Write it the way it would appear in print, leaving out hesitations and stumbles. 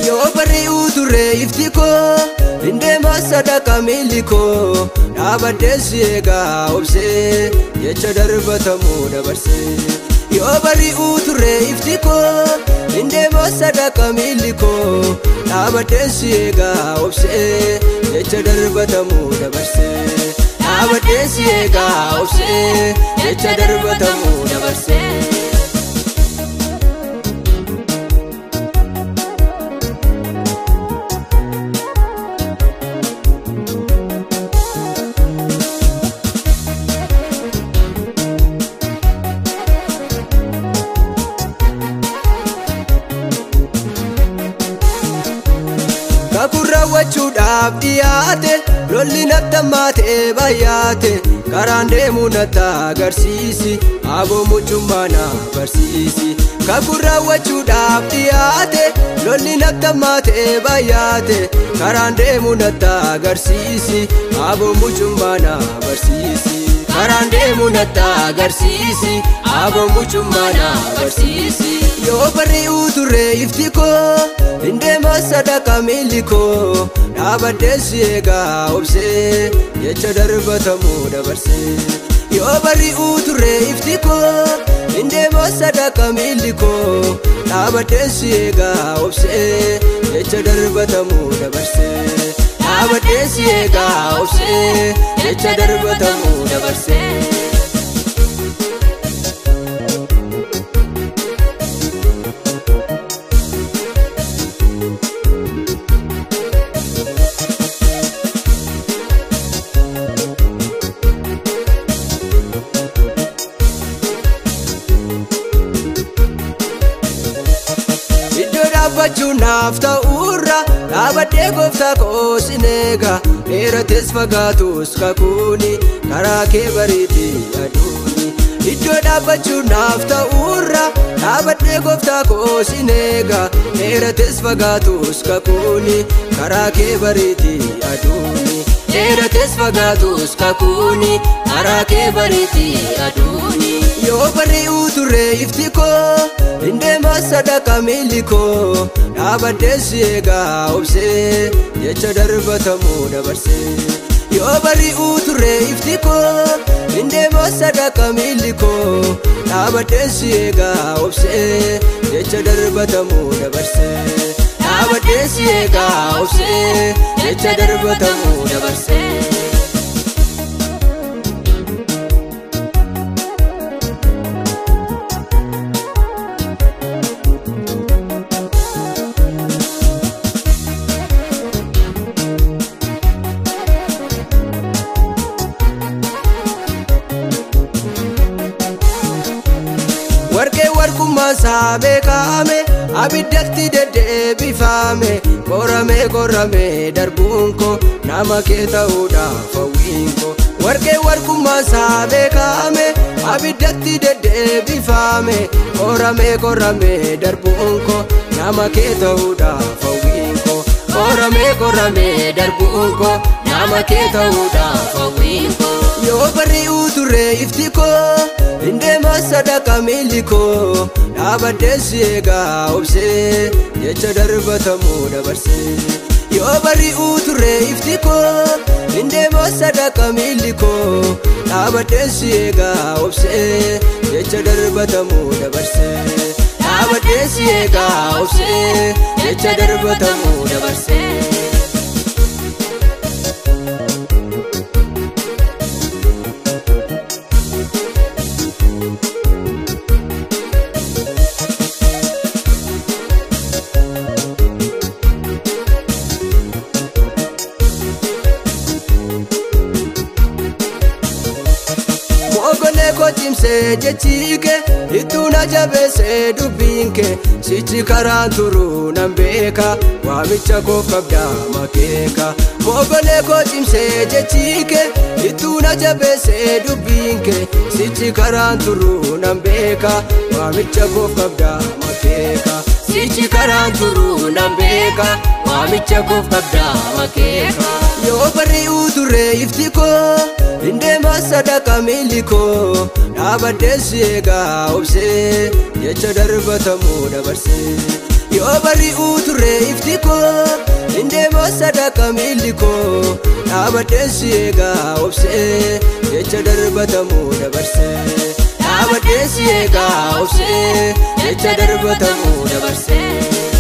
Yoo bari'uu turre ifti koo hin deema sadaka miilli koo dhaabadhee si eegaa obsee jecha darbatamuu dabarsee. Yoo bari'uu turre ifti koo hin deema sadaka miilli koo dhaabadhee si eegaa obsee jecha darbatamuu dabarsee. Dhaabadhee si eegaa obsee jecha darbatamuu dabarsee. Kakuu raawwachuudhaaf dhiyaate lolli natti hammaatee baay'ate karaan deemu natti agarsiisi aboo mucummaa na barsiisi. Kakuu raawwachuudhaaf dhiyaate lolli natti hammaatee baay'ate karaan deemu natti agarsiisi aboo mucummaa na barsiisi. Karaan deemu natti agarsiisi aboo mucummaa na barsiisi. Yoo bari'uu turre ifti koo hin deema sadaka miilli koo dhaabadhee si eegaa obsee jecha darbatamuu dabarsee. Yoo bari'uu turre ifti koo hin deema sadaka miilli koo dhaabadhee si eegaa obsee jecha darbatamuu dabarsee. Dhaabadhee si eegaa obsee jecha darbatamuu dabarsee. Iddoo dhaabbachuun naaf ta'uurra dhaabadhee gooftaa koo sin eega dheerates fagaatus kakuuni karaa kee bariitii aduuni. Iddoo dhaabbachuun naaf ta'uurra dhaabadhee gooftaa koo sin eega dheerates fagaatus kakuuni karaa kee bariitii aduuni. Dheerates fagaatus kakuuni karaa kee bariitii aduuni. Yoo bari'uu turre ifti koo hin deema sadaka miilli koo dhaabadhee si eegaa obsee jecha darbatamuu dabarsee. Yoo bari'uu turre ifti koo hin deema sadaka miilli koo dhaabadhee si eegaa obsee jecha darbatamuu dabarsee. Dhaabadhee si eegaa obsee jecha darbatamuu dabarsee. Warqee warqummaa isaa beekame abiddatti deddeebifame qoramee qoramee darbuun koo nama kee ta'uudhaaf hawwiin koo. Warqee warqummaa isaa beekame abiddatti deddeebifame qoramee qoramee darbuun koo nama kee ta'uudhaaf hawwiin koo. Qoramee qoramee darbuun koo nama kee ta'uudhaaf hawwiin koo. Yoo bari'uu turre ifti koo hin deema sadaka miilli koo dhaabadhee si eegaa obsee jecha darbatamuu dabarsee. Yoo bari'uu turre ifti koo hin deema sadaka miilli koo dhaabadhee si eegaa obsee jecha darbatamuu dabarsee. Dhaabadhee si eegaa obsee jecha darbatamuu dabarsee. Mogolee koo cimsee jechi kee ittuu na jabeessee dubbiin kee sichi karaan turuu nan beeka waamicha koo qabdaa makeeka. Mogolee koo cimsee jechi kee ittuu na jabeessee dubbiin kee sichi karaan turuu nan beeka waamicha koo qabdaa makeeka. Sichi karaan turuu nan beeka waamicha koo qabdaa makeeka. Yoo bari'uu turre ifti koo hin deema sadaka miilli koo dhaabadhee si eegaa obsee jecha darbatamuu dabarsee. Yoo bari'uu turre ifti koo, hin deema sadaka miilli koo. Dhaabadheen si eegaa obsee, jecha darbatamuu dabarsee. Dhaabadheen si eegaa obsee, jecha darbatamuu dabarsee.